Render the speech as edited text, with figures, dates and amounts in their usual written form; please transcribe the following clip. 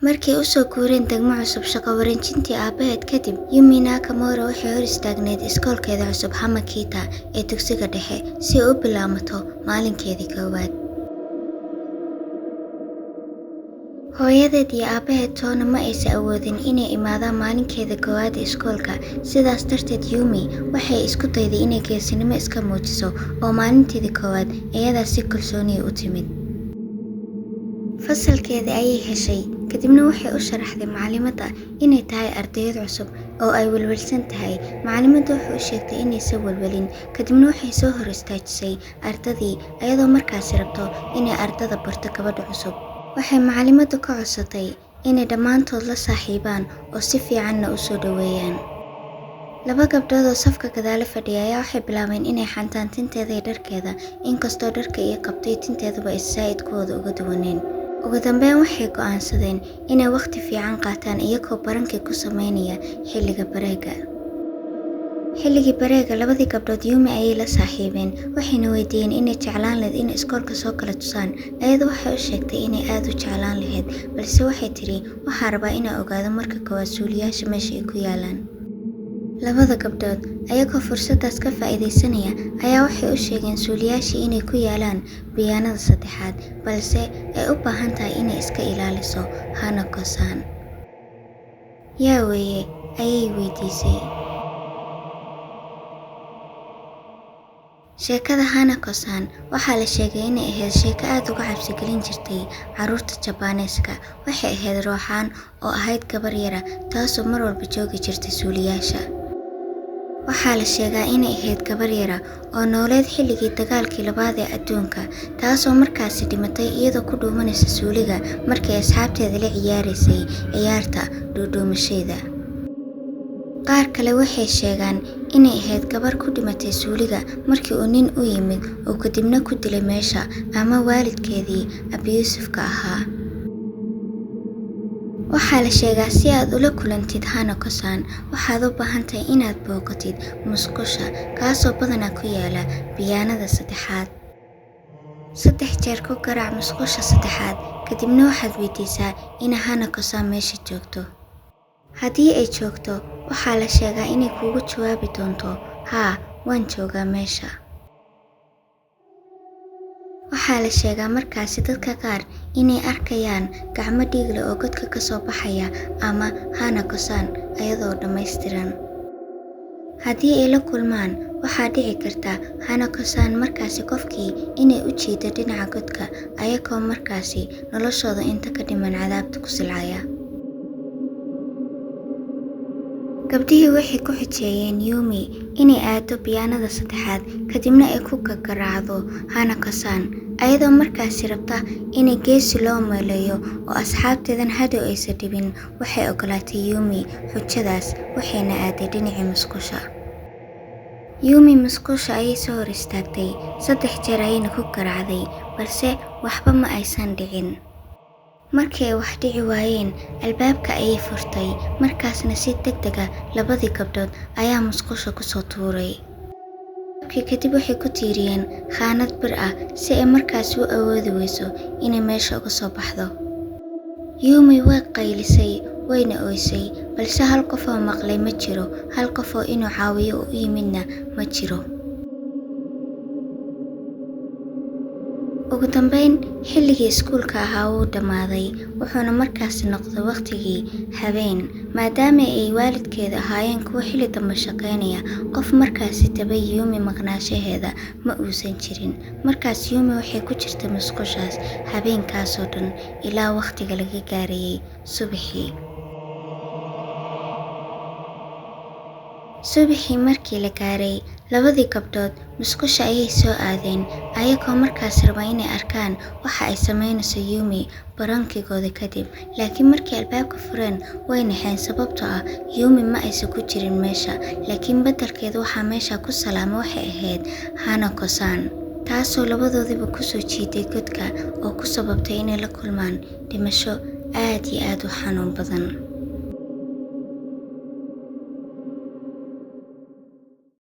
Markii ay u soo guureen degmo cusub shaqo wareejintii aabaheed kadib, Yumi Nakamura waxay hor istaagneyd iskoolkeeda cusub Hamakita ee dugsiga dhexe si ay u bilaabato maalinkeedii koowaad. Hooyadeed iyo aabaheed toona ma aysan awoodin inay imaadaan maalinkeeda koowaad ee iskoolka, sidaas darteed Yumi waxay isku dayday inay geesinimo iska muujiso oo maalinteedii koowaad iyadaa si kalsooni u timid. Fasalkeedii ayay heshay, kadibna waxay u sharaxday macallimadda inay tahay ardayad cusub oo ay welwelsan tahay. Macallimaddu waxay u sheegtay inaysan welwelin, kadibna waxay soo hor istaajisay ardadii iyadoo markaasi rabto inay ardada barto gabadha cusub. Waxay macallimaddu ka codsatay inay dhammaantood la saaxiibaan oo si fiicanna u soo dhoweeyaan. Laba gabdhood oo safka gadaale fadhiya ayaa waxay bilaabeen inay xantaan tinteeda iyo dharkeeda, inkastoo dharka iyo qabtay tinteeduba ay saa'id kuwooda uga duwaneen. Ugu dambeyn waxay go'aansadeen inay waqti fiican qaataan iyagoo barankii ku sameynaya xilliga bareega. Xilligii bareega, labadii gabdhood Yumi ayay la saaxiibeen, waxayna weydiiyeen inay jeclaan lahayd inay iskoolka soo kala tusaan. Iyadu waxay u sheegtay inay aad u jeclaan lahayd, balse waxay tiri waxaan rabaa inaan ogaado marka koowaad suuliyaasha meesha ay ku yaalaan. Labada gabdhood ayagoo fursaddaas ka faa'iidaysanaya ayaa waxay u sheegeen suuliyaashii inay ku yaalaan biyaanada saddexaad, balse ay u baahan tahay inay iska ilaaliso Hanako-san. Yaa weeye, ayay weydiisay. Sheekada Hanako-san waxaa la sheegay inay ahayd sheeko aad uga cabsi gelin jirtay carruurta Jabaaneeska. Waxay ahayd rooxaan oo ahayd gabar yara taasoo mar walba joogi jirtay suuliyaasha. Waxaa la sheegaa inay ahayd gabar yara oo nooleed xilligii dagaalkii labaad ee adduunka, taasoo markaasi dhimatay iyadoo ku dhuumanaysa suuliga markii ay asxaabteeda la ciyaaraysay ciyaarta dhuudhuumashada. Qaar kale waxay sheegaan inay ahayd gabar ku dhimatay suuliga markii uu nin u yimid oo kadibna ku dilay meesha ama waalidkeedii abusive-ka ahaa. Waxaa la sheegaa si aad ula kulantid Hanako-san, waxaad u baahan tahay inaad booqatid musqusha, kaasoo badanaa ku yaala biyaanada saddexaad. 3 jeer ku garaac musqusha saddexaad, kadibna waxaad weydiisaa in Hanako-san meesha joogto. Haddii ay joogto, waxaa la sheegaa inay kuugu jawaabi doonto, "Haa, waan joogaa meesha." Waxaa la sheegaa markaasi dadka qaar inay arkayaan gacmo dhiig leh oo godka ka soo baxaya ama Hanako-san iyadoo dhammaystiran. Haddii ay la kulmaan, waxaa dhici karta Hanako-san markaasi qofkii inay u jiido dhinaca godka ayagoo markaasi noloshooda inta ka dhiman cadaabta ku silcaya. Gabdhihii waxay ku xujeeyeen Yumi inay aado biyaanada saddexaad kadibna ay ku garaacdo Hanako-san, iyadoo markaasi rabta inay geesi loo meeleeyo oo asxaabteedana hadhow aysan dhibin. Waxay ogolaatay Yumi xujadaas, waxayna aaday dhinacii musqusha. Yumi musqusha ayay soo hor istaagtay, 3 jeer ayayna ku garaacday, balse waxba ma aysan dhicin. Markii ay wax dhici waayeen, albaabka ayay furtay, markaasna si degdeg ah labadii gabdhood ayaa musqusha ku soo tuuray. Albaabkii kadib waxay ku tiiriyeen khaanad bir ah si ay markaasi u awoodi weyso inay meesha uga soo baxdo. Yumi way qaylisay, wayna ooysay, balse hal qof oo maqlay ma jiro, hal qof oo inuu caawiyo u yimidna ma jiro. Ugu dambeyn, xilligii iskuulka ahaa wuu dhammaaday, wuxuuna markaasi noqday waqtigii habeen. Maadaama ay waalidkeed ahaayeen kuwo xilli dambe shaqaynaya, qof markaasi tabay Yumi maqnaanshaheeda ma uusan jirin. Markaas Yumi waxay ku jirtay musqushaas habeenkaasoo dhan ilaa waqtiga laga gaarayay subaxii. Subaxii markii la gaaray, labadii gabdhood musqusha ayay soo aadeen, ayagoo markaas raba inay arkaan waxa ay sameynayso Yumi barankigooda kadib. Laakiin markii albaabka fureen, way naxeen sababtoo ah Yumi ma aysan ku jirin meesha, laakiin beddelkeeda waxaa meesha ku salaamay waxay ahayd Hanako-san, taasoo labadoodiiba ku soo jiiday godka oo ku sababtay inay la kulmaan dhimasho aad iyo aad u xanuun badan.